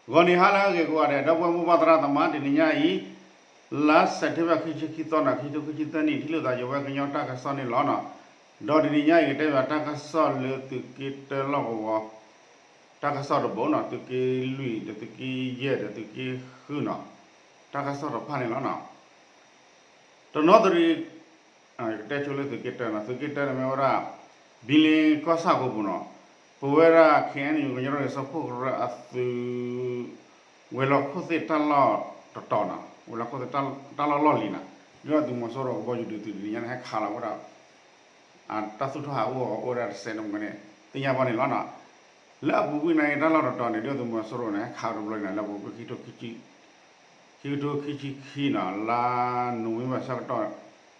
ဂီၤနံၤဟါလၢအဂ့ၤကိးဂၤဒဲး ဒီပုၢ်ဝဲၢ်မိၢ်ပၢ်သရၣ်သမါ တနံၤညါအံၤ လါစဲးပထ့ဘၢၣ် ခံဆံခံသီန့ၣ် ခံထိခံဆံသၢနံၣ် ထံၣ်လိာ်သးယဝဲကညီတၢ်ကစီၣ်န့ၣ်လီၤနီၤ. ဒီးတနံၤညါအံၤ ကတဲဘၣ်တၢ်ကစီၣ်လၢသုးက့တၢလီၢ်ကဝီၤ တၢ်ကစီၣ်တဘိနီၤ, သုးက့လွံၢ်ဒီးသုးက့ယဲၢ်ဒီးသုးက့ဃုနီၤ, တၢ်ကစီၣ်တဖၣ်န့ၣ်လီၤနီၤ. တနီသရံး ကတဲဆိလၢသုးက့တၢနီၤ, သုးက့တၢန့ၣ်မ့ၢ်ဝဲဒၣ် ဘံလ့ကီၢ်ဆၣ်အပူၤနီၤ, ပဝဲဒၣ် ခ့ၣ်အဲၣ်ယူၣ် ကညီဒီကလုာ်စၢဖှိၣ်ကရၢအသုး ဝဲၤလီၢ်ခိၣ်သ့ၣ်တၢ်လီၢ်တတီၤနီၤ, ဝဲၤလီၢ်ခိၣ်သ့ၣ်တၢ်လီၢ်လီၢ်လံၤနီၤ, ဒုၣ်ဒါသုးမီၤစိရိၤကဘီယူၤဒုးသုးတနံၤညါန့ၣ် ဟဲခးလီၤဝဲဒၣ် တၢ်သူၣ်ထီၣ်ဟးအိၣ်အီၤအိၣ်ဝဲဒၣ်တစဲးတမှဲန့ၣ် သ့ၣ်ညါဘၣ်န့ၣ်လီၤနီၤ. လၢအပူၤကွံာ်န့ၣ် တၢ်လီၢ်တတီၤန့ၣ် ဒုၣ်ဒါသုးမီၤစိရိၤန့ၣ် ဟဲခးတဘျီလံနီၤ, လၢအပူၤကွံာ် ခံကထိခံဆံခံနီၤ, လါနိၣ်ဝ့ဘၣ်ဆၢကတီၢ်,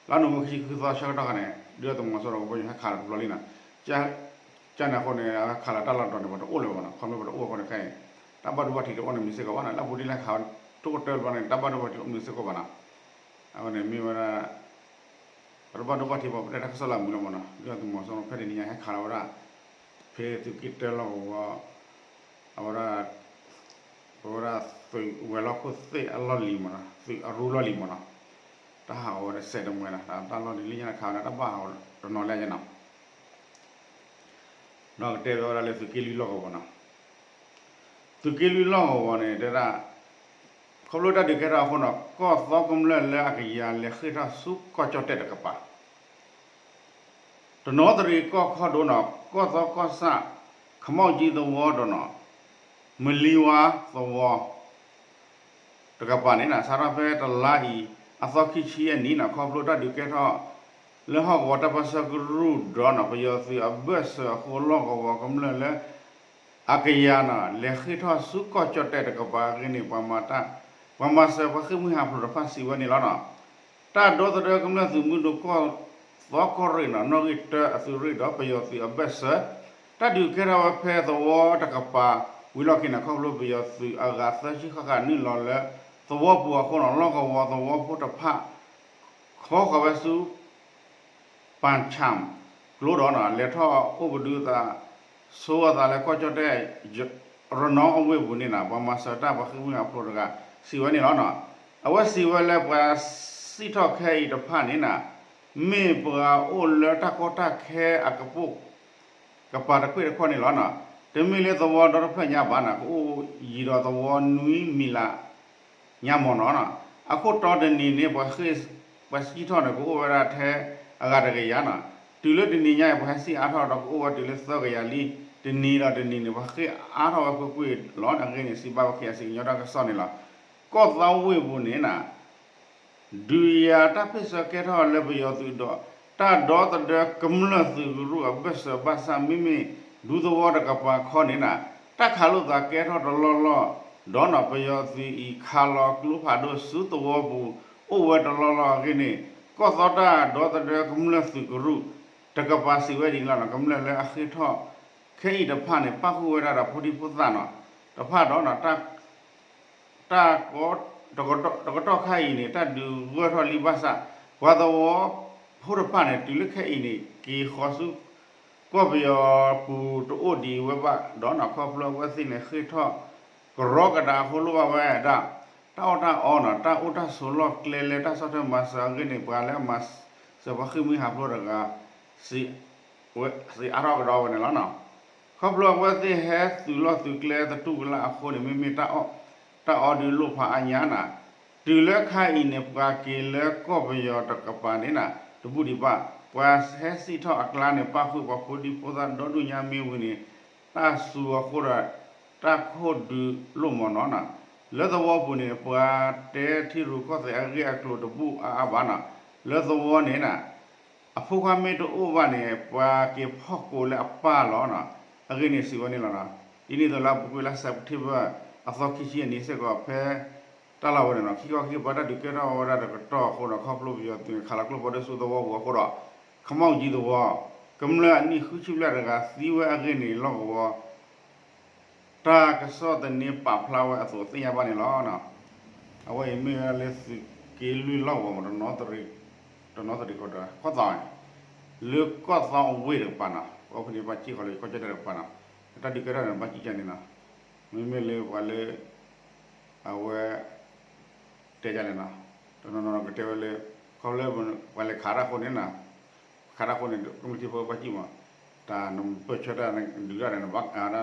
လါနိၣ်ဝ့ခံဆံခံသီဆၢကတီၢ်ခါန့ၣ် ဒုၣ်ဒါသုးမီၤစိရိၤကဘီယူၤဟဲခးလီၤတဘျီလံနီၤ. ကန့ၣ်အဃိန့ၣ် ဟဲခးလီၤတၢ်လီၢ်တတီၤန့ၣ် ပှၤတအိၣ်လၢၤဘၣ်နီၤ, ခီဖျိပှၤတအိၣ်အဃိန့ၣ်ခဲအံၤ တၢ်ဘၣ်ဒိဘၣ်ထံးတအိၣ်န့ၣ်မ့ၢ်စ့ၢ်ကီးဘၣ်နီၤ, လၢအပူၤကွံာ်လၢခးထိၣ်ကတၢၢ်တဘျီန့ၣ် တၢ်ဘၣ်ဒိဘၣ်ထံးတအိၣ်မ့ၢ်စ့ၢ်ကီးဘၣ်နီၤ. အဝဲန့ၣ်မ့ၢ်ဝဲဒၣ် ပတဘၣ်ဒိဘၣ်ထံးဘၣ် ပတဲတၢ်ကစီၣ်လၢအမုာ်လီၤမးနီၤ, ဒုၣ်ဒါသုးမီၤစိရိၤဖဲတနံၤညါဟဲခးလီၤဝဲဒၣ် ဖဲသုးက့တၢလီၢ်ကဝီၤ အဝဲဒၣ် ပဝဲဒၣ်သုးဝဲၤလီၢ်ခိၣ်သ့ၣ်အလီၢ်လံၤမးနီၤ, သုးအရူလီၢ်လံၤမးနီၤ, တၢ်ဟးဂီၤဝဲဒၣ်စဲးတမှဲနီၤ, တၢ်လီၢ်လံၤလံၤညါတခါဝဲဒၣ် တၢ်ဘၣ်ဟးဂီၤတနီၤလၢညါနီၤ. ဒီးကတဲဝဲဒၣ်လၢသုးက့လွံၢ်လီၢ်ကဝီၤနီၤ, သုးက့လွံၢ်လီၢ်ကဝီၤန့ၣ် တဲဒၣ် ခီဖျိတၢ်ဒုးကဲထီၣ်အဃိနီၤ, ကီၢ်သီကမျၢၢ်လၢအကယၤလဲၤဃ့ၢ်ထီၣ်ဆူကီၢ်ကၠီၣ်တဲၣ်တကပၤ တနီသရံးကီၢ်ခီၣ်ဒိၣ်နီၤ, ကီၢ်သီကီၢ်ဆၣ် ခမီၣ်ကၠံသဝီဒီးနီၤ, မလံဝါသဝီ တကပၤန့ၣ်နီၤ, စးထီၣ်ဖဲတလါအံၤ အသီခံဆံယဲၢ်နံၣ်နီၤ, ခီဖျိတၢ်ဒုးကဲထီၣ် လၢဟီၣ်ကဝီၤတၢ်ပၢဆှၢကရူၢ်ဒီးနီၤ, ပယီၤသုးအဘၢၣ်စၢၤအဃိ လီၢ်ကဝီၤကမျၢၢ်လၢ အကယၤနီၤ လဲၤဃ့ၢ်ထီၣ်ဆူကီၢ်ကၠီၣ်တဲၣ်တကပၤအဂ့ၢ်န့ၣ် ပှၤမၤတၢ် ပှၤမၤစၢၤပှၤဃ့ၢ်မှံဟးဖျိးတဖၣ်စံးဝဲန့ၣ်လီၤနီၤ. တၢ်ဒီသဒၢကမျၢၢ်သုးမုၢ်ဒိၣ်ကီၢ်သီကီၢ်ရ့ၣ်နီၤ, နီၣ်ဂံၢ်တၢအသုးရ့ၣ်ဒီးပယီၤသုးအဘၢၣ်စၢၤ, တၢ်ဒုးကဲထီၣ်ဝဲဖဲသဝီတကပၤ ဝံၤလီၢ်ခံန့ၣ် ခီဖျိပယီၤသုးအဂၤသၢဆံဃၣ်ဃၣ်နုာ်လီၤလၢ သဝီပူၤအဃိနီၤ, လီၢ်ကဝီၤသဝီဖိတဖၣ် ခီဃီၤဝဲဆူ ပၣ်ဆၣ်ကျိဒီးနီၤ, လဲၤထီၣ်အိၣ်ကဒုသး ဆိအသးလၢကီၢ်ကၠီၣ်တဲၣ် ရနီအဝ့ၢ်ပူၤန့ၣ်နီၤ, ပှၤမၤစၢၤတၢ်ပှၤဃ့ၢ်မှံဟးဖျိးတဂၤ စံးဝဲန့ၣ်လီၤနီၤ. အဝဲစံးဝဲလၢပှၤစံးထီၣ်ခဲအံၤတဖၣ်န့ၣ်နီၤ, မ့ၢ်ပှၤအိၣ်လၢတၢ်ကီတၢ်ခဲအကပိာ် ကပၤတခွ့ၣ်တခီၣ်န့ၣ်လီၤနီၤ. တမ့ၢ်လၢသဝီဒီတဖျၢၣ်ညါဘၣ်နီၤ, ကအိၣ်ယံၤဒီးသဝီနွံမံၤလး ညါမ့ၢ်နီၤနီၤ. အခိၣ်တီတနံၤန့ၣ် ပှၤဃ့ၢ် ပှၤစံးထီၣ်န့ၣ် ကအိၣ်ဝဲဒၣ်ထဲအဂၤတကယၤနီၤ. တုၤလၢတနံၤညါအံၤ ပှၤဟဲစံးအါထီၣ်ဒီး ကအိၣ်ဝဲတုၤလၢသၢကယၤလံ. တနံၤဒီးတနံၤန့ၣ် ပှၤဃ့ၢ်အါထီၣ်ဝဲကွ့ၢ်ကွ့ၢ်လီၤ. အဂ့ၢ်န့ၣ် စံးဘၣ်ဝဲ ခ့ၣ်အဲၣ်စံၣ် ကညီတၢ်ကစီၣ်န့ၣ်လီၤ. ကီၢ်သီဝ့ၢ်ပူၤန့ၣ်နီၤ ဒုးယၤတၢ်ဖ့ၣ်ဆၢကဲထီၣ်လၢပယီၤသုးဒီး တၢ်ဒီသဒၢကမျၢၢ်သုးကရူၢ်အဘၢၣ်စၢၤဘၣ်ဆၣ် မ့မ့ၢ်ဒူသဝီတကပၤခီန့ၣ်နီၤ တၢ်ခးလိာ်သးကဲထီၣ်တလီၢ်လီၢ် ဒီးနီၤ ပယီၤသုးအံၤခးလီၤကျိဖးဒိၣ်ဆူသဝီပူၤ အိၣ်ဝဲတလီၢ်လီၢ်အဂ့ၢ်န့ၣ် ကီၢ်သီတၢ်ဒီသဒၢကမျၢၢ်သုးကရူၢ် တကပၤစံးဝဲဒ်န့ၣ်လီၤနီၤ. ကမျၢၢ်လၢအဃ့ၢ်ထီၣ်ခဲအံၤတဖၣ်န့ၣ် ပၣ်ဃုာ်ဝဲဒၣ်ဒီးဖိဒံဖိသၣ်နီၤ တဖၣ်ဒီးနီၤ တၢ် တကတီၢ်ခါအံၤန့ၣ် တၢ်ဒုးဂၢၢ်ထီၣ်လံဘၣ်ဆၣ် ပှၤသဝီဖိတဖၣ်န့ၣ် တုၤလၢခဲအံၤန့ၣ် က့ၤဃီၤဆူ ကီၢ်ပယီၤပူၤတအိၣ်ဒံးဝဲဘၣ်ဒီးနီၤ ခီဖျိအဝဲသ့ၣ်န့ၣ် ဃ့ၢ်ထီၣ်ကရီကဒါအဃိ လိၣ်ဘၣ်ဝဲဒၣ် တၢ်အီၣ်တၢ်အီနီၤ တၢ်အိၣ်တၢ်ဆိးလီၢ်ကျဲလၢတၢ်ဆီၣ်ထွဲမၤစၢၤအဂ့ၢ်န့ၣ် ပှၤလၢအမၤစၢၤပှၤဃ့ၢ်မှံဟးဖျိးတဂၤ စံးအါထီၣ်ကဒီးဝဲန့ၣ်လီၤနီၤ. ခီဖျိအဝဲသ့ၣ်ဟဲသုးလီၢ်သုးကျဲသတူၢ်ကလာ်အဃိန့ၣ် မ့မ့ၢ်တၢ်အီၣ်တၢ်အီဒုးလိၣ်ဖးအါညါနီၤ တုၤလၢခါအံၤန့ၣ် ပှၤက့ၤလၢကီၢ်ပယီၤတကပၤန့ၣ်နီၤ တဘူၣ်ဒံးဘၣ် ပှၤဟဲစံးထီၣ်အကျါန့ၣ် ပၣ်ဃုာ်ပှၤဖိဒံဖိသၣ်ဒီဒူၣ်ညါမ့ၢ်ဝံၤန့ၣ် တၢ်စူၤအဃိဒီး တၢ်ခိၣ်ဒုးလိၣ်မ့ၢ်နီၤနီၤ လၢသဝီပူၤန့ၣ် ပှၤတဲထံရူၢ်ကီၢ်သဲးအဂ့ၢ်အကျိၤတဘူၣ်အါအါဘၣ်နီၤ လၢသဝီန့ၣ်နီၤ အဖိခွါမ့ၢ်တအိၣ်ဘၣ်န့ၣ် ပှၤက့ၤဖီၣ်ကိးလၢအပၢ်လီၤနီၤ အဂ့ၢ်န့ၣ်စံးဝဲန့ၣ်လီၤနီၤ. ဒ်န့ၣ်အသိးလၢအပူၤကွံာ်လါစဲးပထ့ဘၢၣ် အသီခံဆံအနံၤစ့ၢ်ကီးဖဲ တၢ်လီၢ်ဝဲန့ၣ်နီၤ ခံခီခံကပၤတၢ်ဒုးကဲထီၣ်ဝဲဒၣ်တကတီၢ်အဃိဒီး ခီဖျိပယီၤသုးန့ၣ် ခးလီၤကျိဖးဒိၣ်ဆူသဝီပူၤအဃိဒီး ခမီၣ်ကၠံသဝီ ကမျၢၢ်အနံၣ်ဃုဆံဘျဲၣ်တဂၤသံဝဲအဂ့ၢ်န့ၣ် လီၢ်ကဝီၤ တၢ်ကစီၣ်သန့ပာ်ဖျါဝဲအသိးသ့ၣ်ညါဘၣ်န့ၣ်လီၤ. အဝဲအံၤမ့ၢ်ဝဲဒၣ်လၢသုးက့လွံၢ်လီၢ်ကဝီၤမး တနီသရံၣ်ကီၢ်ဒီး ကီၢ်သီန့ၣ် လၢကီၢ်သီအဝ့ၢ်တကပၤနီၤ ပှၤဖဲန့ၣ်ဘၣ်စံၣ်ဃီၤလၢကီၢ်ကၠီၣ်တဲၣ်တကပၤနီၤ တၢ်ဒုးကဲထီၣ်န့ၣ် ဘၣ်စံၣ်ကန့ၣ်နီၤ မ့မ့ၢ်လၢပှၤလၢ အဝဲ တဲဒ်လဲၣ်နီၤ, တနီၤနီၤကတဲဝဲလၢ ခီဖျိလၢပှၤလဲၤခးတၢ်အဃိန့ၣ်နီၤ, ခးတၢ်အဃိန့ၣ် ကမျၢၢ်ထံဖိကီၢ်ဖိဘၣ်စံၣ်မး, တၢ်နပၢၢ်ဆၢတၢ်ဒုးတၢ်ဒီး နဘၣ်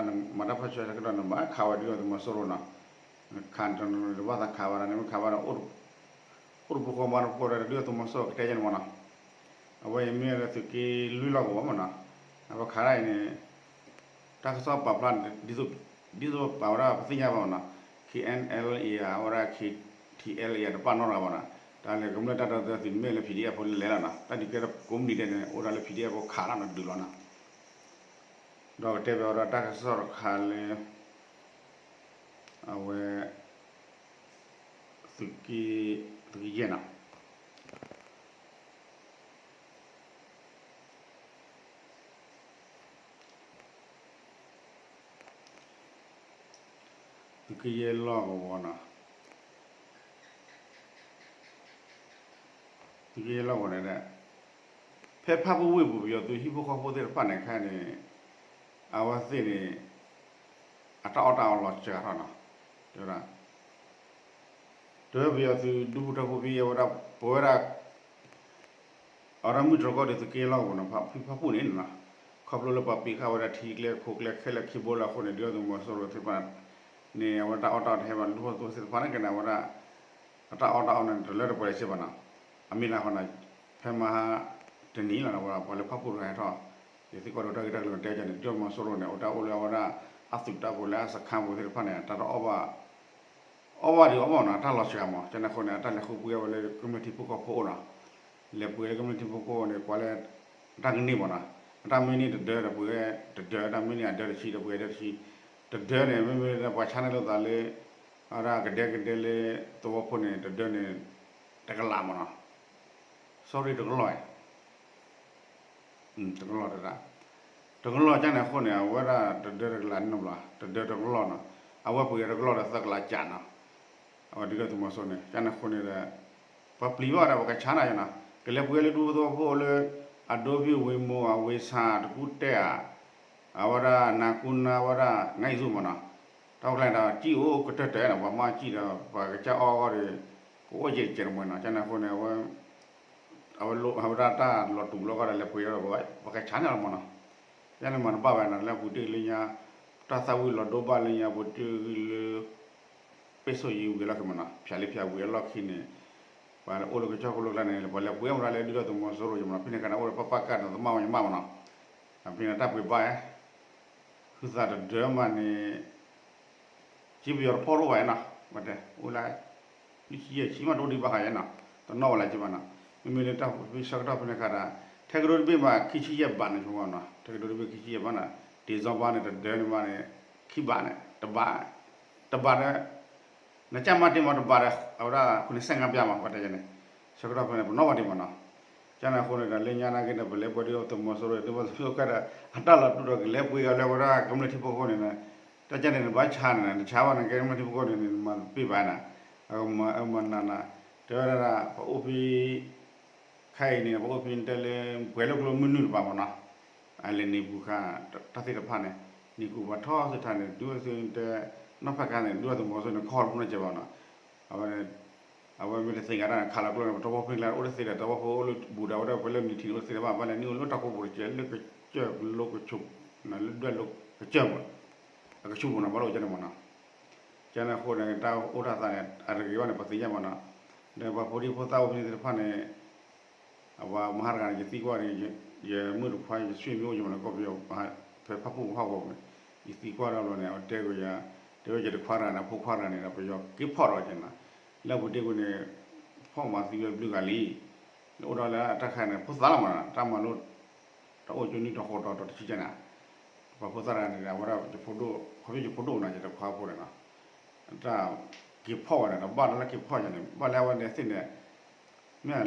မၤတၢ်ပၢၢ်ဆၢတၢ်ကဒီး နဘၣ်ခးဝဲဒုၣ်ဒါသုးမီၤစိရိၤနီၤ, ခးတနီၤနီၤတဘၣ်သးခးဝဲဒၣ်န့ၣ် မ့ၢ်ခးဝဲဒၣ် အိၣ်တပူၤဃီမၤတပူၤဃီဒီး ဒုၣ်ဒါသုးမီၤစိရိၤကတဲယဲန့ၣ်မးနီၤ, အဝဲအံၤမ့ၢ်လၢသုးက့လွံၢ်လီၢ်ကဝီၤမးနီၤ, အဝဲခးတၢ်အံၤန့ၣ် တၢ်ကစီၣ်ပာ်ဖျါ ဒ်သိးပာ်ဝဲဒၣ်ပသ့ၣ်ညါဘၣ်မးနီၤ, K N L A အဝဲဒၣ် K T L A တပာ်နီတဂၤဘၣ်နီၤ, တၢ်လၢကမျၢၢ်တၢ်ဒီသဒၢသုးန့ၣ်မ့ၢ်လၢ P D F ဖိလၢလဲၤလီၤနီၤ, တၢ်ဒုးကဲထီၣ်ကိးမုၢ်နံၤဒဲးန့ၣ် အိၣ်ဒၣ်လၢ P D F ဖိခးလီၤနီၤ ဒုးလီၤနီၤ, ဒီးကတဲဘၣ်ဝဲဒၣ်တၢ်ကစီၣ်တခါလၢ အဝဲ သုးက့ သုးက့ယဲၢ်နီၤ သုးက့ယဲၢ်လီၢ်ကဝီၤနီၤ, သုးက့ယဲၢ်လီၢ်ကဝီၤန့ၣ် ဖဲဖၣ်ပူၣ်ဝ့ၢ်ပူၤ ပယီၤသုးဟံၣ်ဖိဃီဖိသ့ၣ်တဖၣ်န့ၣ်ခဲအံၤန့ၣ် အဝဲသ့ၣ်န့ၣ် အတၢ်အီၣ်တၢ်အီလီၤစှၤထီၣ်နီၤ, တဲဝဲဒၣ် တဲဝဲပယီၤသုးဒူဖိထၢဖိဖဲအဝဲဒၣ် ပဝဲဒၣ် အဝဲဒၣ်မုၢ်တြီၤကီၢ်ဒီးသုးက့လီၢ်ကဝီၤနီၤ ဖဲဖၣ်ပူၣ်န့ၣ်နီၤ, ခီဖျိလၢပှၤပံးဃာ်ဝဲဒၣ်ထံကျဲခိၣ်ကျဲခဲလၢာ်ခံဘိလၢအဃိန့ၣ် ဒုၣ်ဒါသုးမီၤစိရိၤသ့ၣ်တဖၣ်န့ၣ် အဝဲတၢ်အီၣ်တၢ်အီတဟဲဘၣ် ဒူဖိသ့ၣ်တဖၣ်န့ၣ်က့န့ၣ် အဝဲဒၣ် အတၢ်အီၣ်တၢ်အီန့ၣ် တလၢတပှဲၤစ့ၢ်ဘၣ်နီၤ, အမ့ၢ်လၢဃီန့ၣ် ဖဲမဟါတနံၤလီၤ ပှၤလၢဖၣ်ပူၣ်တဂၤဟဲထီၣ် ယသံကွၢ်ဒီးတၢ်ဂ့ၢ်တၢ်ကျိၤတဲကန့ၣ် ဒုၣ်ဒါသုးမီၤစိရိၤန့ၣ် အိၣ်တၢ်အိၣ်လၢအဝဲဒၣ် အသုးတၢ်ဖိလၢအစခါပူၤသ့ၣ်တဖၣ်န့ၣ် တၢ်တအီၣ်ဘၣ် အီၣ်ဘၣ်ဒံးအီၣ်ဘၣ်နီၤ တၢ်လီၤစှၤမး ကန့ၣ်အဃိန့ၣ် အတၢ်လဲၤဃုပှ့ၤအဝဲလၢကမျၢၢ်ထံဖိကီၢ်ဖိအအိၣ်နီၤ, လဲၤပှ့ၤလၢကမျၢၢ်ထံဖိကီၢ်ဖိန့ၣ် ကွၢ်လၢ အတၢ်ကန့ၢ်မးနီၤ, အတၢ်မ့ၢ်န့ၢ်တဒၢဒီးပှ့ၤတဒၢ တၢ်မ့ၢ်န့ၢ်အဒၢတဆံဒီးပှ့ၤအဒၢတဆံ, တဒၢန့ၣ် မ့မ့ၢ်လၢပှၤဆါန့ၢ်လိာ်သးလၢ အဝဲဒၣ်ကဒဲကဒဲလၢသဝီဖိန့ၣ် တဒၢန့ၣ် တကလးမးနီၤ, sorry တကလီၢ် တကလီၢ်တဒၣ်, တကလီၢ်ကန့ၣ်အဃိန့ၣ် အဝဲဒၣ်တဒၢတကလးန့ၣ်ဘျီ တဒၢတကလီၢ်နီၤ, အဝဲပှ့ၤတကလီၢ်ဒီးသၢကလးကၢ်နီၤ, အဝဲဒုၣ်ဒါသုးမီၤစိရိၤန့ၣ် ကန့ၣ်အဃိန့ၣ်ဒီး ပှၤပျံၤဘၣ်ဒီးပှၤကဆါန့ၢ်ယဲနီၤ, ကလဲၤပှ့ၤလၢဒူသဝီဖိလၢ အဒိဖံဝ့ၤမိၢ် အဝ့ၤဆၣ် တကူတဲၣ်ဧါ အဝဲဒၣ်နၤကူနၤဝဲဒၣ် ငါအံၤဆူၣ်မးနီၤ, တၢ်အိၣ်ကျဲန့ၣ်ဒီး ကံၣ်အိၣ်ကတၢၢ်တၢၢ်နီၤ ပှၤမၤကံၣ်ဒီး ပှၤကစၢ်အီၣ်အဂီၢ်ဒီး ကအိၣ်ယဲၢ်ကဲးတမှဲၤနီၤ, ကန့ၣ်အဃိန့ၣ် အဝဲ အဝဲဒၣ်တၢ်လီၤတူာ်လီၤကီၢ်ဒီးလဲၤပှ့ၤဒီး ပှၤကဆါန့ၢ်လီၤမးနီၤ, ယန့ၣ်မၤတဘၣ်ဝဲနီၤ လၢအပူၤတ့ၢ်လၢညါ တၢ်သၣ်ဝံၤလီၤဒိဘၣ်လၢညါပူၤတ့ၢ်လၢ ပ့ၣ်ဆိၣ်ယံၤဝံၤအလီၢ်ခံမးနီၤ ဖၠးလံဖၠးဝံၤအလီၢ်ခံန့ၣ် ပှၤအိၣ်လၢကစၢၢ်ခိၣ်လိာ်ကျါန့ၣ် ပှၤလဲၤပှ့ၤအမတၤလၢဒုၣ်ဒါသုးမီၤစိရိၤယမးနီၤ ဖဲန့ၣ်ခါန့ၣ် အိၣ်ဒီးပပၣ်ကၢ်ဒီးသမၣ်ဝဲယမးမးနီၤ, ဖဲန့ၣ်တၢ်ပှ့ၤဘၣ် ဟုသးတဒၢမးန့ၣ် ကံပယီၤတဖီၣ်တအိၣ်ဘၣ်နီၤ, ဝဲတဲအိၣ်လၢ လွံၢ်ဆံယဲၢ်ဆံမးတအိၣ်ဒံးဘၣ်ဃးယဲနီၤ, တနီၣ်ဝဲလၢက့ဘၣ်နီၤ, မ့မ့ၢ်လၢတၢ်ဆၢကတီၢ်ဖဲန့ၣ်ခါဒီး ထဲကဒိတဘ့ၣ်မးခံဆံယဲၢ်ဘးန့ၣ် ဆိကမိၣ်နီၤ, ထဲကဒိတဘ့ၣ်ခံဆံယဲၢ်ဘးနီၤ, တ့ၢ်စီဘးန့ၣ် တဒၢန့ၣ်မးန့ၣ် ခံဘးန့ၣ် တဘး တဘးဒီး နကၢ်မးတ့ၢ်မးတဘးဒီး အဝဲဒၣ် ခုနစ်ဆယ့်ငါးပြားမး ပှၤတဲယဲန့ၣ်, ဆၢကတီၢ်ဖဲန့ၣ် ပနီၣ်ဘၣ်ဒံးမးနီၤ, ကန့ၣ်အဃိန့ၣ်ဒီး လၢညါနာ်က့ဒီး ပလဲၤပှ့ၤဒုၣ်ဒါသုးမီၤစိရိၤ ဒ်သိးပသ့ၣ်ညါဒီး အတၢ်လီၤတူာ်ဒီးကလဲၤပှ့ၤအီၤလၢအဝဲဒၣ်ကမျၢၢ်ထံဖိကီၢ်ဖိန့ၣ် တၢ်ကန့ၣ်နဘၣ်ဆါန့ၣ် နဆါဘၣ်န့ၣ် ကဲကမျၢၢ်ထံဖိကီၢ်ဖိန့ၣ် နမၤတပ့ၢ်ဘၣ်န့ၣ်, အမၤနးနး, တဲဝဲဒၣ် ပအိၣ်ဖဲ ခဲအံၤန့ၣ် ပအိၣ်ဖဲတဲလၢ ပှဲၤလိာ်ကျိမုၢ်နုာ်တပၤမးနီၤ, အလဲၤန့ၣ်ပူၤခါ တၢ်သ့ၣ်တဖၣ်န့ၣ် န့ၣ်ကူပှၤထီၣ်သ့ၣ်တဖၣ်န့ၣ် ဒုၣ်ဒါသုးတဲ နီၢ်ဖးကါန့ၣ် ဒုၣ်ဒါသုးမီၤစိရိၤန့ၣ် ခီၣ်တဖျိန့ၣ်ကဲဘၣ်နီၤ, အဝဲ အဝဲမ့ၢ်တသ့ၣ်ညါတၢ်န့ၣ် ခးလီၤကျိန့ၣ် ပတီၢ်ဖီၣ်ဖဲန့ၣ်ကျါ အိၣ်တသ့ဒီး တီၢ်ဖီၣ်ဖိအိၣ်လၢဘူးဒီး အဝဲဒၣ်ပှဲၤလၢနံၣ်ထံးအိၣ်တသ့ဒီး ဘၣ်ဘၣ်လဲၤနုာ်အိၣ်လၢတၢ်ကိးပူၤတကဲ လၢကစၢၢ်လိကဆူး လၢဒွဲၣ်လိကစၢၢ်ပူၤ အကဆူးပူၤနီၤ ဘၣ်လိာ်ကၠဲန့ၣ်မးနီၤ, ကန့ၣ်အဃိန့ၣ် တၢ်အိၣ်တၢ်သးန့ၣ် အတဂ့ၤဘၣ်န့ၣ် ပသ့ၣ်ညါမးနီၤ, ဒီးပှၤဖိဒံဖိသၣ်အိၣ်ဖဲန့ၣ်သ့ၣ်တဖၣ်န့ၣ် အဝဲမဟါတဂၤန့ၣ် ယသံကွၢ်န့ၣ် ယမုၣ်တခွါ ယဆွေမျိုးယမးနီၤ ကီၢ်ပယီၤ ဖဲဖၣ်ပူၣ်ဖၣ်ဝီပူၤန့ၣ် ယသံကွၢ်ဒီးဘျီန့ၣ် အဝဲတဲက့ၤယၤ တဲဝဲယတခွါတဂၤန့ၣ် အဖိခွါတဂၤန့ၣ်ဒီး ပယီၤက့ၤဖီၣ်ဒီးက့ၤနီၤ, လၢအပူၤတ့ၢ်ကွံာ်န့ၣ် ဖီၣ်မၤသံဝဲဘျုးဂၤလံ, အိၣ်ဒီးလၢအတၢ်ခါန့ၣ် ဖိသၣ်လီၤမးနီၤ တၢ်မၤလိ တၢ်အိၣ်ကၠိနံၣ်တဟီၣ်ဒီးတဆံကဲန့ၣ်, ပှၤဖိသၣ်တဂၤန့ၣ် အဝဲဒၣ်ယဖိဒိၣ် ခီဖျိယဖိဒိၣ်နီၤ ယတခွါဖိန့ၣ်နီၤ, တၢ်က့ၤဖီၣ်ဝဲန့ၣ်ဒီး ဘၣ်လၢက့ၤဖီၣ်ယၤန့ၣ် ဘၣ်လၢအဝဲန့ၣ်သ့ၣ်န့ၣ် မ့ၢ်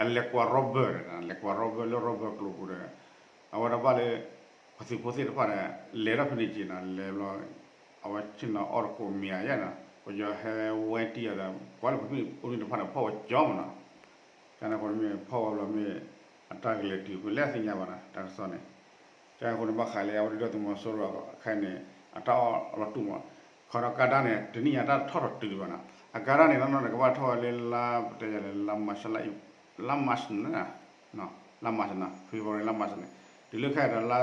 အလဲၤကွၢ် Robert န့ၣ် လဲၤကွၢ် Robert လၢ Robert ကျိၤပူၤဒီး အဝဲဒၣ်ဘၣ်လၢ ပှၤသုးဖိသ့ၣ်တဖၣ်န့ၣ် လဲၤထီၣ်ဖဲန့ၣ်က့ၤနီၤ လဲၤဘျီ အဝဲဆ့ၣ်နီၤအီၣ်တကိးမံၤဧါယဲနီၤ ပယီၤဟဲဝဲတံၢ်အီၤဒီး ကွၢ်လၢပမ့ၢ်အိၣ်န့ၣ်တဖၣ်န့ၣ် ဖီၣ်ဝဲကၠီမးနီၤ, ကန့ၣ်အဃိန့ၣ်မ့ၢ်ဖီၣ်ဝဲဘျီမ့ၢ် အတၢ်ကလဲၤတုၤဖဲလဲၣ်သ့ၣ်ညါဘၣ်နီၤ တၢ်ကစီၣ်န့ၣ်, ကန့ၣ်အဃိန့ၣ် ဘၣ်ဃးလၢအဝဲဒၣ်ဒုၣ်ဒါသုးမီၤစိရိၤအခါန့ၣ် အတၢ်အီၣ်လီၤတူာ်မး, ခီဒီးကါဒါန့ၣ် တနံၣ်ညါတၢ်ထီၣ်တတုၤဘၣ်နီၤ, အကါဒါန့ၣ် နီၢ်နီၢ်န့ၣ် ကဘၣ်ထီၣ်ဝဲလၢလါ ပတဲယၤလဲၣ် လါမးရှး လါမးရှးန့ၣ် လါမးရှးန့ၣ် February လါမးရှးန့ၣ် တုၤလၢခဲအံၤဒီးလါ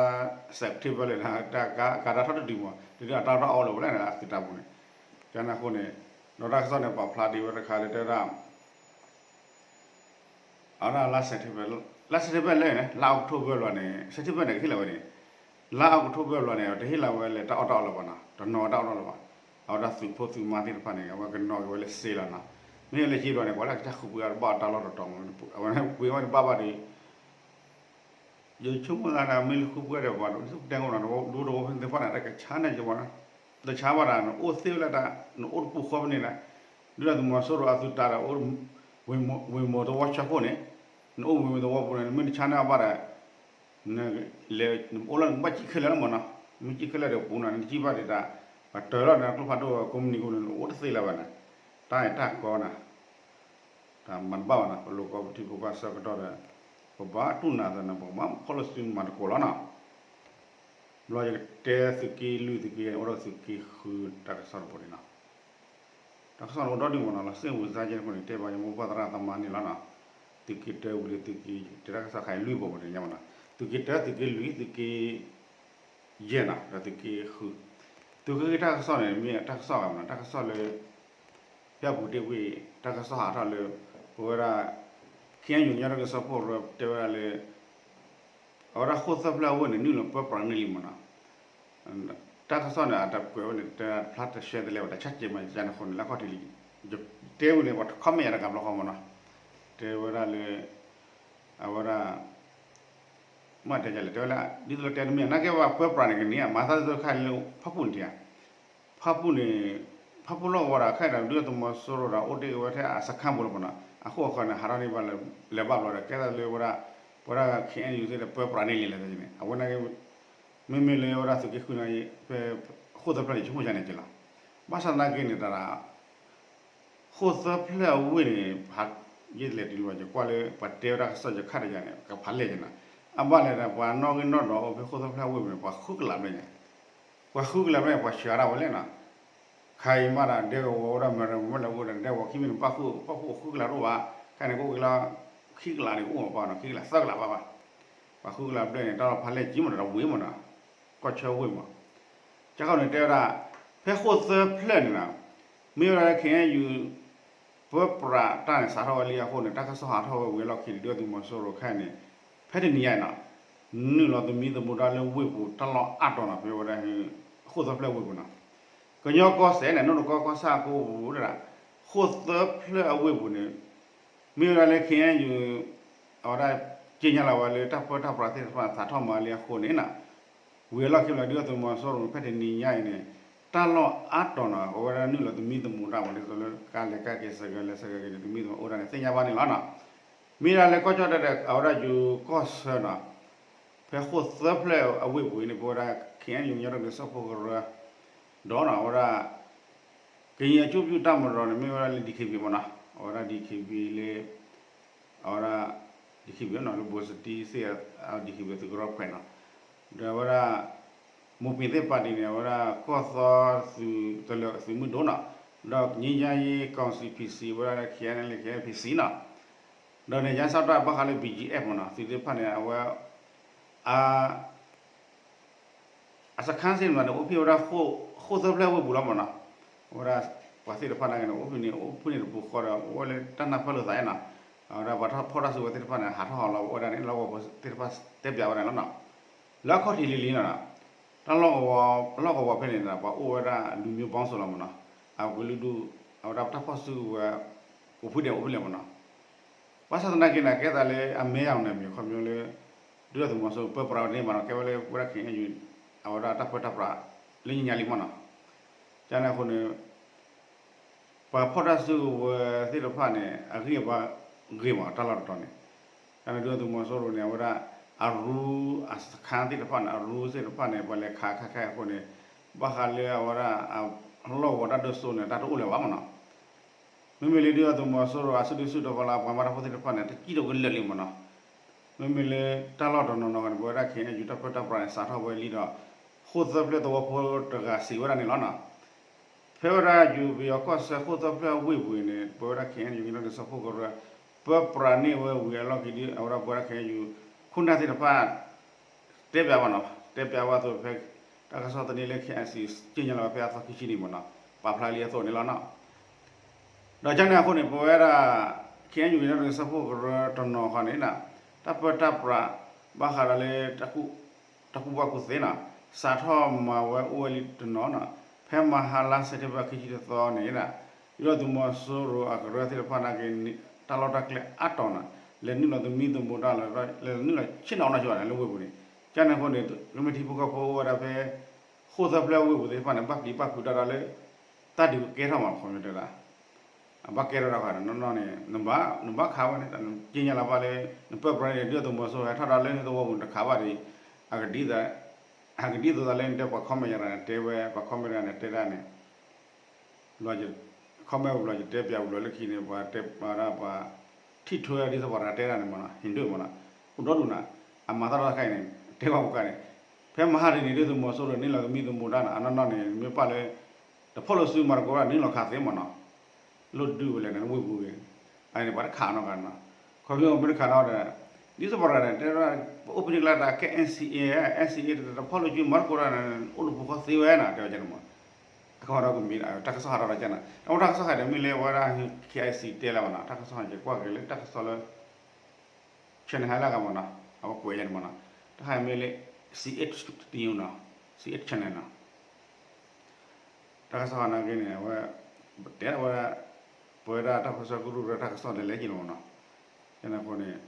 September လၢ တၢ်ကါ အကါဒါထီၣ်တတုၤမး တုၤလၢအတၢ်ထီၣ်အီၣ်လၢၤဝဲလဲၣ်န့ၣ် အသုးတၢ်ပူၤန့ၣ်, ကန့ၣ်အဃိန့ၣ် ဒီးတၢ်ကစီၣ်န့ၣ် ပာ်ဖျါဒံးဝဲတခါလၢတဲဝဲဒၣ် အဝဲဒၣ်လါ September လါ September လၢန့ၣ် လါ October လီၤန့ၣ် September န့ၣ် ကဟ့ၣ်လီၤဝဲန့ၣ်, လါ October လီၤန့ၣ် တဟ့ၣ်လီၤဝဲလၢတၢ်အီၣ်တၢ်အီလၢၤဘၣ်နီၤ, တနီၤတၢ်အီၣ်တၢ်အီလၢၤဘၣ်, အဝဲဒၣ်သုးဖိသုးမါသ့ၣ်တဖၣ်န့ၣ် အဝဲကနီၤက့ၤဝဲလၢစ့လီၤနီၤ, မ့ၢ်လၢစ့ဘျီန့ၣ် ပှၤလၢကစၢ်ဃုပှ့ၤအီၤတဘၣ်အီၤတၢ်လီၢ်တတီၤမး, အဝဲန့ၣ်ပှ့ၤဝဲတဘၣ်ဘၣ်ဒီး ယဆိကမိၣ်သးဒၣ် မ့ၢ်လၢဃုပှ့ၤဒီးပှၤဒိးတဲကီးနီၤ ဒိတဝီဖဲန့ၣ်သ့ၣ်တဖၣ်န့ၣ် တကဆါန့ၣ်ကီးနီၤ, တဆါဘၣ်ဒၣ် နအိၣ်သ့ဝဲလၢတၢ် နအိၣ်တပူၤဃီဖဲန့ၣ်ဒီး ဒုၣ်ဒါသုးမီၤစိရိၤအသုးတၢ်ဒီး ဝ့ၢ်မိၢ်သဝီဆၢခိၣ်န့ၣ်, နအိၣ်ဝ့ၢ်မိၢ်သဝီပူၤန့ၣ် နမ့ၢ်တဆါန့ၢ်အဘၣ်ဒီး နလဲၤ နအိၣ်လၢနကဘၣ်စံၣ်ခဲလၢာ်လီၤမးနီၤ, မ့ၢ်စံၣ်ခဲလၢာ်ဒီးပူၤနီၤ နစံၣ်ဘၣ်ဒီးတၢ် ပှၤတၢၤလီၤန့ၣ် ကျိဖးဒိၣ်ကိးမုၢ်နံၤအဃိန့ၣ် နအိၣ်တသ့လၢၤဘၣ်န့ၣ်, တၢ်အံၤတၢ်ကီန့ၣ် တၢ်မၤတဘၣ်ဘၣ်နီၤ, ပလိၣ်ကီပထံပကီၢ်ဆၢကတီၢ်ဒီး ပဘၣ်တူၢ်နၤသးန့ၣ် ပကဘၣ်ဖီၣ်လိာ်စုမၤသကိးလီၤနီၤ. ဘျီယကတဲသုးက့လွံၢ်သုးက့ယဲၢ်န့ၣ် အိၣ်ဒီးသုးက့ဃုတၢ်ကစီၣ်တပူၤန့ၣ်နီၤ. တၢ်ကစီၣ်န့ၣ်အိၣ်ဒီဒူၣ်မးနီၤ လီၤစ့ၣ်ဝံၤစါကဲန့ၣ်အဃိန့ၣ် တဲဘၣ်ယမိၢ်ပှၢ်သရၣ်သမါန့ၣ်လီၤနီၤ. သုးက့တၢဝံၤလၢသုးက့ တဲတၢ်ကစီၣ်ခါအံၤလွံၢ်ဘိမးန့ၣ်ညါမးနီၤ, သုးက့တၢ သုးက့လွံၢ် သုးက့ ယဲၢ်နီၤ ဒီးသုးက့ဃု, သုးက့တၢ်ကစီၣ်န့ၣ် မ့ၢ်တၢ်ကစီၣ်ဂၤမးနီၤ တၢ်ကစီၣ်လၢ ဖဲအပူၤတ့ၢ်ဝံၤ တၢ်ကစီၣ်ဟးထီၣ်လၢ ပဝဲဒၣ် ခ့ၣ်အဲၣ်ယူၣ် ကညီဒီကလုာ်စၢဖှိၣ်ကရၢတဲဝဲဒၣ်လၢ အဝဲဒၣ်ဃိၣ်သၢဖျၢၣ်အဝ့ၢ်န့ၣ် နုာ်လီၤပၢပြးန့ၢ်လံမးနီၤ. တၢ်ကစီၣ်န့ၣ် အတကွဲးဝဲန့ၣ် တဖျါတရှဲတလဲဝဲ တၢ်ဆၢကဲးမၤကန့ၣ်အဃိန့ၣ် လၢခီၣ်ထံးလံ တဲဝံၤန့ၣ် ပှၤ comment ယၤတဂၤဘျီဃီမးနီၤ, တဲဝဲဒၣ်လၢ အဝဲဒၣ် မ့ၢ်တဲလဲၣ် တဲဝဲလၢ ဒ်သိးလၢတဲတမ့ၢ် နာ်က့ဝဲပၢပြးန့ၣ်ကန့ၢ် မၤသးဒ်သိးတခါလၢ ဖၣ်ပူၣ်န့ၣ်တဧါ, ဖၣ်ပူၣ်န့ၣ် ဖၣ်ပူၣ်လီၢ်ကဝီၤဒီး ခဲအံၤဒီး ဒုၣ်ဒါသုးမီၤစိရိၤဒီး အိၣ်တ့ၢ်ဝဲထဲအစခန်းပူၤလီၤမးနီၤ, အဃိအဃၢၤန့ၣ် ဟးထီၣ်န့ၢ်ဘၣ်လၢၤဘၣ်ဘျီဒီး ကဲသးလၢဝဲဒၣ် ပဝဲဒၣ် ခ့ၣ်အဲၣ်ယူၣ် သ့ၣ်ဒီးပၢပြးန့ၢ်လံလဲၣ်န့ၣ် အဝဲန့ၣ် မ့မ့ၢ်လၢဝဲဒၣ်သုးက့ဃုန့ၣ် ဖဲ ဃိၣ်သၢဖျၢၣ်န့ၣ် ဆိကမိၣ်ယၤန့ၣ်က့လီၤ. ဘၣ်ဆၣ်သနာ်က့န့ၣ် တၢ် ဃိၣ်သၢဖျၢၣ်အဝ့ၢ်န့ၣ် ယလဲၤတုၤလၢၤဘၣ် ယကွၢ်လၢပှၤတဲဝဲဒၣ်ကစီၣ်ယခါတယၤန့ၣ် ကဖးလဲၢ်က့နီၤ, အဘၣ်လဲၣ်ဒီး ပှၤနီၣ်ဂံၢ်နီၣ်ဒွးအိၣ်ဖဲဃိၣ်သၢဖျၢၣ်အဝ့ၢ်ပူၤန့ၣ် ပှၤဃုကလးဘျဲၣ်န့ၣ်, ပှၤဃုကလးဘျဲၣ်န့ၣ် ပှၤဆှၢဒၣ်ဝဲလဲၣ်နီၤ, ခါအံၤမးဒီး ဒဲကဝီၤအိၣ်ဒီး မဲရမၤလဲၣ်အိၣ်ဒီး ဒဲကဝီၤခံမံၤန့ၣ် ပၣ်ဃုာ် ပၣ်ဃုာ်ဃုကလးတအိၣ်ဘၣ်, ခဲန့ၣ်ကအိၣ်က့ၤလီၤ ခံကလးန့ၣ် ကအိၣ်မးပၣ်နီၤ ခံကလးသၢကလးဘၣ်ဘၣ်, ပှၤဃုကလးဘျဲၣ်န့ၣ် တၢ်လီၢ်ဖးလဲၢ်ကံမးဒီး ဝ့ၢ်မးနီၤ, ကီၢ်ဆၢဝ့ၢ်မး ကၠီခီန့ၣ်တဲဝဲဒၣ် ဖဲဃိၣ်သၢဖျၢၣ်န့ၣ်နီၤ, မ့ၢ်ဝဲဒၣ်လၢ ခ့ၣ်အဲၣ်ယူၣ် ပၢပြးတၢ်န့ၣ် စးထီၣ်ဝဲလံအဃိန့ၣ် တၢ်ကစီၣ်ဟးထီၣ်ဝဲဝံၤအလီၢ်ခံန့ၣ် ဒုၣ်ဒါသုးမီၤစိရိၤခဲအံၤန့ၣ် ဖဲတနံၤညါအံၤနီၤ, နုာ်လီၤသမံသမိးတၢ်လၢဝ့ၢ်ပူၤတၢ်လီၢ်အါတီၤနီၤ ဖဲဝဲဒၣ် ဃိၣ်သၢဖျၢၣ်ဝ့ၢ်ပူၤနီၤ, ကညီကီၢ်စဲၣ်န့ၣ် နိၣ်တကီကီၢ်ဆၣ်အကိပူၤဒၣ်, ဃိၣ်သၢဖျၢၣ်အဝ့ၢ်ပူၤန့ၣ် မ့ၢ်ဝဲဒၣ်လၢ ခ့ၣ်အဲၣ်ယူၣ် အဝဲဒၣ် ကြေညာလီၤဝဲလၢ တၢ်ပၢတၢ်ပြးသ့ၣ်တဖၣ် စးထီၣ်မၤလံအဃိန့ၣ်နီၤ, ဝံၤအလီၢ်ခံဘျီ ဒုၣ်ဒါသုးမီၤစိရိၤဖဲတနံၤညါအံၤန့ၣ် တၢ်လီၢ်အါတီၤနီၤ အဝဲဒၣ်နုာ်လီၤသမံသမိးတၢ်မး ဒ်သိးလၢကါလဲၤကါက့ၤ စဲးကဲၤလဲၤစဲးကဲၤက့ၤန့ၣ် သမံသမိးအိၣ်ဒၣ်န့ၣ် သ့ၣ်ညါဘၣ်န့ၣ်လီၤနီၤ, မ့ၢ်ဒၣ်လၢကီၢ်ကၠီၣ်တဲၣ်ဒီး အဝဲဒၣ်ယိၤကီၢ်ဆၢနီၤ, ဖဲဃိၣ်သၢဖျၢၣ်အဝ့ၢ်ပူၤအံၤန့ၣ် ပဝဲဒၣ် ခ့ၣ်အဲၣ်ယူၣ် ကညီဒီကလုာ်စၢဖှိၣ်ကရၢ ဒီးနီၤ အဝဲဒၣ် ကရင်အကျိုးပြုတပ်မတော်န့ၣ် မ့ၢ်ဝဲဒၣ်လၢ DKBA မးနီၤ, အဝဲဒၣ် DKBA လၢ အဝဲဒၣ် DKBA နီၤ လၢ ဗိုလ်စတီ သ့ၣ် DKBA သုးကရၢခွဲးနီၤ, ဒီးအဝဲဒၣ် မိၢ်ပ့ၤသ့ၣ်ပာ်တံၣ်န့ၣ် အဝဲဒၣ်ကီၢ်သီသုးတလၢာ်သုးမုၢ်ဒိၣ်နီၤ, ဒီး ငြိမ်းချမ်းရေးကောင်စီ PC အဝဲဒၣ်လၢ ခ့ၣ်အဲၣ်ယူၣ် လၢ ခ့ၣ်အဲၣ်ယူၣ် PC နီၤ, ဒီးန့ၣ် ယါစၢ်တၢ်ဘၣ်ဃးလၢ BGF မးနီၤ သုးသ့ၣ်တဖၣ်န့ၣ် အဝဲ အ အစခန်းသ့ၣ်တဖၣ်န့ၣ် အိၣ်ဖဲဝဲဒၣ် ဃိၣ်သၢဖျၢၣ်ဝ့ၢ်ပူၤလီၤမးနီၤ, အဝဲဒၣ် ပှၤသ့ၣ်တဖၣ်နာ်က့န့ၣ် အိၣ်ဖဲန့ၣ် အိၣ်ဖဲန့ၣ်တပူၤဃီဒီး အိၣ်ဝဲလၢတၢ်နၢ်ပၢၢ်လိာ်သးနီၤ, အဝဲဒၣ်ပှၤဖီၣ်တၢ်စုကဝဲၤသ့ၣ်တဖၣ်န့ၣ် ဟးထီၣ်ဟးလီၤဝဲဒၣ်န့ၣ် လီၢ်ကဝီၤဖိသ့ၣ်တဖၣ်တဲပၠးဝဲဒၣ်လီၤနီၤ, လၢအခီၣ်ထံးလံၤလံၤနီၤ, တၢ်လီၢ်ကဝီၤ လီၢ်ကဝီၤဖဲန့ၣ်ဒီး ပှၤအိၣ်ဝဲဒၣ်လူမျိုးပေါင်းစုံလီၤမးနီၤ, အကလုာ်ဒူၣ် အဝဲဒၣ်တၢ်ဖီၣ်စုကဝဲၤ အိၣ်ဖဲဒဲးအိၣ်ဖဲလဲၣ်မးနီၤ ဘၣ်ဆၣ်သနာ်က့န့ၣ် ကဲသးလၢအမဲာ်ညါန့ၣ် မ့ၢ်ခီဖျိလၢ ဒုၣ်ဒါသုးမီၤစိရိၤပၢပြးဝဲန့ၣ်မးနီၤ ကဲဝဲလၢပဝဲဒၣ် ခ့ၣ်အဲၣ်ယူၣ် အဝဲဒၣ်တၢ်ပၢတၢ်ပြး လၢညါညါလံမးနီၤ, ကန့ၣ်အဃိန့ၣ် ပှၤဖီၣ်တၢ်စုကဝဲၤသ့ၣ်တဖၣ်န့ၣ် အဂံၢ်အဘါဂ့ၤမး တၢ်လီၢ်တတီၤန့ၣ်, ကန့ၣ်ဒုၣ်ဒါသုးမီၤစိရိၤန့ၣ် အဝဲဒၣ် အရူ အစခန်းသ့ၣ်တဖၣ်န့ၣ် အရူသ့ၣ်တဖၣ်န့ၣ် ပှၤလဲၤခးခါခဲအဃိန့ၣ် ဘၣ်ဃးလၢအဝဲဒၣ် အလီၢ်ကဝီၤတၢ်ဒိၣ်စိန့ၣ် တၢ်တအိၣ်လၢၤဘၣ်မးနီၤ မ့မ့ၢ်လၢဒုၣ်ဒါသုးမီၤစိရိၤ အစုဒုၣ်စုတီၤဖီလာ် ပှၤမၤတၢ်ဖိသ့ၣ်တဖၣ်န့ၣ် တစံၣ်ထီၣ်ကလၢာ်လံမးနီၤ, မ့မ့ၢ်လၢတၢ်လီၢ်တနီၤနီၤန့ၣ် ပဝဲဒၣ် ခ့ၣ်အဲၣ်ယူၣ် တၢ်ပၢတၢ်ပြးန့ၣ် စးထီၣ်ဝဲလံဒီး ဃိၣ်သၢဖျၢၣ်သဝီဖိတဂၤစံးဝဲဒၣ်န့ၣ်လီၤနီၤ, ဖဲဝဲဒၣ်ယိၤပယီၤကီၢ်စဲၣ်ဃိၣ်သၢဖျၢၣ်ဝ့ၢ်ပူၤန့ၣ် ပဝဲဒၣ် ခ့ၣ်အဲၣ်ယူၣ် ကညီဒီကစၢ်ဖိကရၢ ပၢပြးန့ၢ်ဝဲဝံၤအလီၢ်ခံဒီး အဝဲဒၣ်ပဝဲဒၣ် ခ့ၣ်အဲၣ်ယူၣ် ခိၣ်နၢ်သ့ၣ်တဖၣ် တဲပၠးဘၣ်နီၤ, တဲပၠးဘၣ်အသိးဖဲ တၢ်ကစီၣ်သန့လၢ ခ့ၣ်အဲၣ်ယူၣ် စံၣ်ညီၣ်လီၤဝဲဖဲအသီခံဆံန့ၣ်မ့ၢ်နီၤ, ပာ်ဖျါလံအသိးန့ၣ်လီၤနီၤ. ဒီးကန့ၣ်အဃိန့ၣ် ပဝဲဒၣ် ခ့ၣ်အဲၣ်ယူၣ် ကညီဒီကစၢ်ဖိကရၢတနီၤဃီန့ၣ် တၢ်ပၢတၢ်ပြး ဘၣ်ဃးဒီးလၢ တၢ်ကူၣ်ဘၣ်ကူၣ်သ့နီၤ, စးထီၣ်မၤဝဲအိၣ်ဝဲလံတနီၤနီၤ, ဖဲမဟါလါစဲးပထ့ဘၢၣ်ခံဆံတသီန့ၣ် ဒုၣ်ဒါသုးမီၤစိရိၤအကရၢသ့ၣ်တဖၣ်နာ်က့ တၢ်လီၢ်တၢ်ကျဲအါတီၤနီၤ, လဲၤနုာ်လီၤသမံသမိးတၢ်လီၤ, လဲၤနုာ်လီၤဆ့ၣ်နီၤအီၣ်နီၤကၠီဘၣ်န့ၣ် လၢဝ့ၢ်ပူၤန့ၣ်, ကန့ၣ်အဃိန့ၣ် ကမျၢၢ်ထံဖိကီၢ်ဖိအိၣ်ဝဲဒၣ်ဖဲ ဃိၣ်သၢဖျၢၣ်ဝ့ၢ်ပူၤသ့ၣ်တဖၣ်န့ၣ် ဘၣ်ပျံၤဘၣ်ဖုးတၢ်ဒီးလၢ တၢ်ဒုးကကဲထီၣ်မး ခီပညီတဲဒၣ် အဘၣ်ကဲထီၣ်တၢ်ဃာ်နီၢ်နီၢ်န့ၣ် နဘၣ်ခးဝဲန့ၣ် က့ညါလီၤဘၣ်လၢ နပၢပြးန့ၣ် ဒုၣ်ဒါသုးမီၤစိရိၤဟဲထီၣ်ဒီးလၢနသဝီပူၤန့ၣ်တခးဘၣ်ဒီး အကဒ်သိး အကဒ်သိးသးလၢနတဲပှၤ comment ယၤတဂၤန့ၣ် တဲဝဲ ပှၤ comment တဂၤန့ၣ် တဲဒၣ်န့ၣ် ဘျီ comment ဘျီ ယတဲပၠးဘျီလၢခံန့ၣ် ပှၤတဲပှၤဒၣ်ပှၤ ထံၣ်ထွဲဒ်သိးပှၤတဂၤတဲဒၣ်န့ၣ်မ့ၢ်နီၤ ဟ့ၣ်ဒိၣ်မ့ၢ်နီၤ အိၣ်ဒီဒူၣ်နီၤ အမၤသီၣ်တၢ်တခါအံၤန့ၣ် တဲဘၣ်ပှၤန့ၣ် ဖဲမဟါတနံၤဒုၣ်ဒါသုးမီၤစိရိၤန့ၣ် နုာ်လီၤသမံသမိးတၢ်နီၤ အနီၢ်နီၢ်န့ၣ် မ့ၢ်ပာ်လၢ တဖီၣ်လိာ်စုမၤသကိးတၢ်န့ၣ် နုာ်လီၤခးသ့မ့ၢ်နီၤ လိၣ်ဒုၣ်ဝဲလဲၣ်န့ၣ် ဝ့ၢ်ပူၤဂ့ၤ အန့ၣ် ပှၤတခးနီတဂၤနီၤ ခီဖျိမ့ၢ်တခးနီဒီး ဒ်သိးပှၤတဂၤန့ၣ် တဲဝဲဒၣ် ပအိၣ်ဖဲန့ၣ်ကျါတၢ်ကဲ NCA NCA တဖီၣ်လိာ်စုမၤသကိးတၢ်န့ၣ် အိၣ်ဒီးပူၤဃီသ့ဝဲနီၤ တဲဝဲန့ၣ်မ့ၢ် တၢ်ကစီၣ်ဒီးကမ့ၢ် တၢ်ကစီၣ်ဟးထီၣ်ဒီးကန့ၣ် တၢ်ကစီၣ်ဟးဒီးမ့ၢ်လၢဝဲဒၣ် KIC တဲလၢၤဘၣ်နီၤ တၢ်ကစီၣ်ဟးက့ၤကွၢ်က့ၤလၢတၢ်ကစီၣ်လၢ channel ဟဲလၢအဂၤမ့ၢ်နီၤ အဝဲကွဲးယဲန့ၣ်မ့ၢ်နီၤ တၢ်ဟးမ့ၢ်လၢ CH News နီၤ CH channel နီၤ တၢ်ကစီၣ်ဟးနာ်က့န့ၣ် အဝဲ တဲဝဲဒၣ် ပဝဲဒၣ်တၢ်ပၢဆှၢကရူၢ်ကရၢတၢ်ကစီၣ်ဒ်လဲၣ်က့ၤလီၤမ့ၢ်နီၤ ကန့ၣ်အဃိန့ၣ်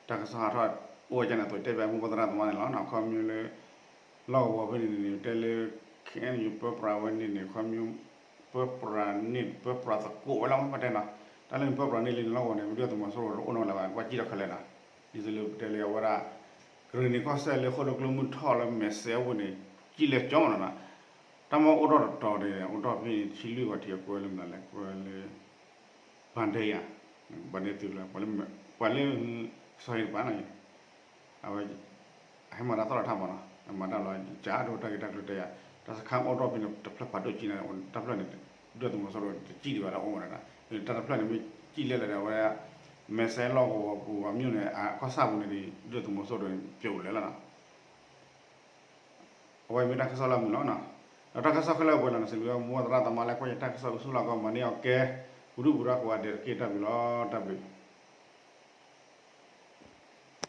တၢ်ကစီၣ်ဟးထီၣ်အိၣ်ဝဲကန့ၣ်အသိး တဲပၠးမိၢ်ပှၢ်သရၣ်သမါန့ၣ်လီၤနီၤ ခီဖျိလၢ လီၢ်ကဝီၤဖဲန့ၣ်န့ၣ် တဲလၢ KNU ပၢပြးဝဲန့ၣ်န့ၣ် ခီဖျိ ပၢပြးန့ၣ် ပၢပြးသကိးဝဲလီၤမ့ၢ်တဲနီၤ တၢ်လၢန့ၣ်ပၢပြးန့ၣ်လံန့ၣ်လီၢ်ကဝီၤန့ၣ် ဒုၣ်ဒါသုးမီၤစိရိၤတအိၣ်နီတဂၤလၢၤဘၣ် ကွၢ်ကံၣ်ထီၣ်ခဲလၢာ်နီၤ ဒ်သိးလၢပတဲလၢအဝဲဒၣ် ကရ့ၣ်နံၤကီၢ်စဲၣ်လၢဃိၣ်လၢကျိမုၢ်ထီၣ်လၢမဲာ်စဲအဝ့ၢ်န့ၣ် ကံၣ်လဲၤကၠီမ့ၢ်နီၤ တၢ်မ့ၢ်အိၣ်ထီၣ်တတီၤန့ၣ် အိၣ်ထီၣ်ဖဲန့ၣ် ထံလွံၢ်ဂီၤထံးအကွဲလၢမနုၤလဲၣ် ကွဲလၢ ဘၣ်ဒဲယါ ဘၣ်ဒဲသုးလၢ ပှၤလၢ စီၤဟ့တပၤနီၤ အဝဲ ဟဲမၤတၢ်သီၣ်လီၤထါမ့ၢ်နီၤ မၤတၢ်လီၤ ကးဒိတၢ်ဂ့ၢ်တၢ်ကျိၤတဲယါ တၢ်စခါအိၣ်ထီၣ်ဖဲန့ၣ် တဖျၢၣ်ဖးဒိၣ်ကံန့ၣ် တၢ်ဖျၢၣ်န့ၣ် ဒုၣ်ဒါသုးမီၤစိရိၤတကံၣ်ဒံးဘၣ်ဒီးအိၣ်မ့ၢ်နီၤ တၢ်တဖျၢၣ်န့ၣ် မ့ၢ်ကံၣ်လဲလဲၣ်ဒီး အဝဲ မဲာ်စဲလီၢ်ကဝီၤပူၤ အမ့ၢ်န့ၣ် အကီၢ်ဆၣ်ပူၤန့ၣ် ဒုၣ်ဒါသုးမီၤစိရိၤန့ၣ် ပျိာ်လဲၣ်လီၤနီၤ အဝဲမ့ၢ်တၢ်ကစီၣ်လၢအမုာ်လီၤနီၤ ဒီးတၢ်ကစီၣ်ခဲလၢာ်ပှဲၤလီၤန့ၣ် စံးဘျုးမိၢ်သရၣ်သမါလၢကွၢ်ယတၢ်ကစီၣ် ကဆူၣ်လီၤကီးမၤန့ၢ်အီၤကဲ ပူၤဒုၣ်ပူၤဒါကိးဂၤဒဲးတက့ၢ် တၢ်ဘျုးလီၤ တၢ်ဘျုး